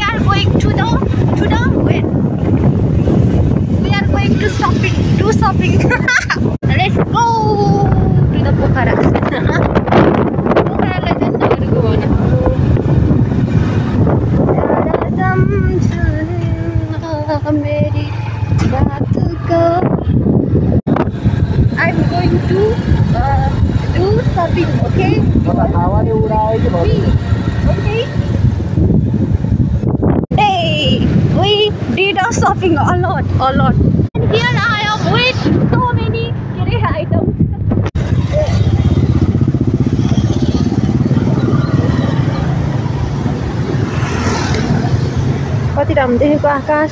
are going to the where? We are going to shopping. Do shopping. Let's go to the Pokhara. Pokhara legend never go on. I'm going to do shopping, okay? Okay. Hey, we did our shopping a lot. And here I am with so many items. कति राम्रो देखेको आकाश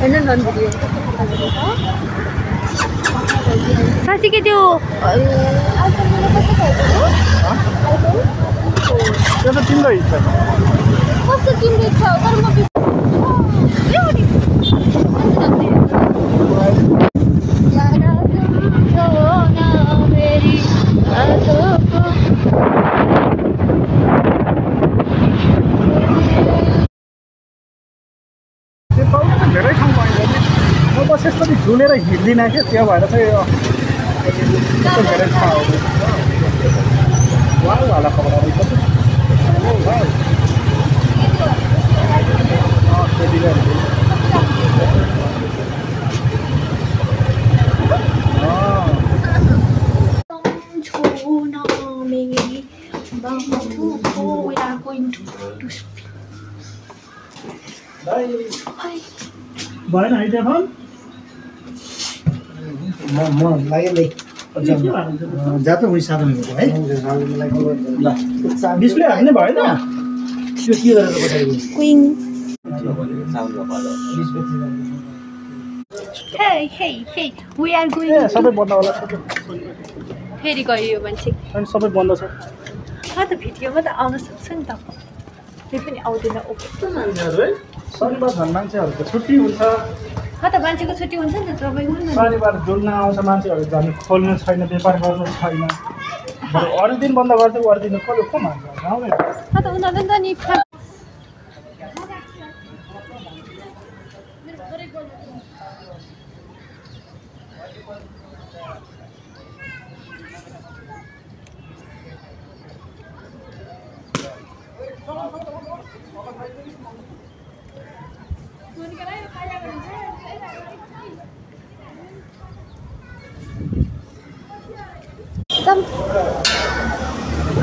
हैन non video साँच्चै के त्यो आइफोनले कस्तो खाएको iPhone त्यो त तिम्रो इच्छा कस्तो तिम्रो इच्छा हो तर म धेरै ठाउँ पाइन्छ नि म बस यसरी झुलेर हिँड्दिनँ क्या त्यो भएर चाहिँ यस्तो धेरै ठाउँ वाला खबर भएन है त्यो फोन म लाग्यो नि जात उही साधन है ल डिस्प्ले हाल्ने भएन त्यो के गरेर पठाइदिनु क्विङ Hey, we are going ए सबै बन्द होला फेरि गयो मान्छे अनि सबै बन्द छ त भिडियोमा त आउन सक्छ नि त त्यही पनि आउँदैन कस्तो मान्छेहरू है शनिबार झन् मान्छेहरूको छुट्टी हुन्छ त मान्छेको छुट्टी हुन्छ नि त तपाईँको शनिबार डुल्न आउँछ मान्छेहरू झन् खोल्नु छैन व्यापार गर्नु छैन अरू दिन बन्द गर्थ्यो अरू दिन कसले को मान्छ आउँदैन त उनीहरूले त नि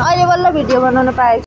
अहिले बल्ल भिडियो बनाउन पाएँ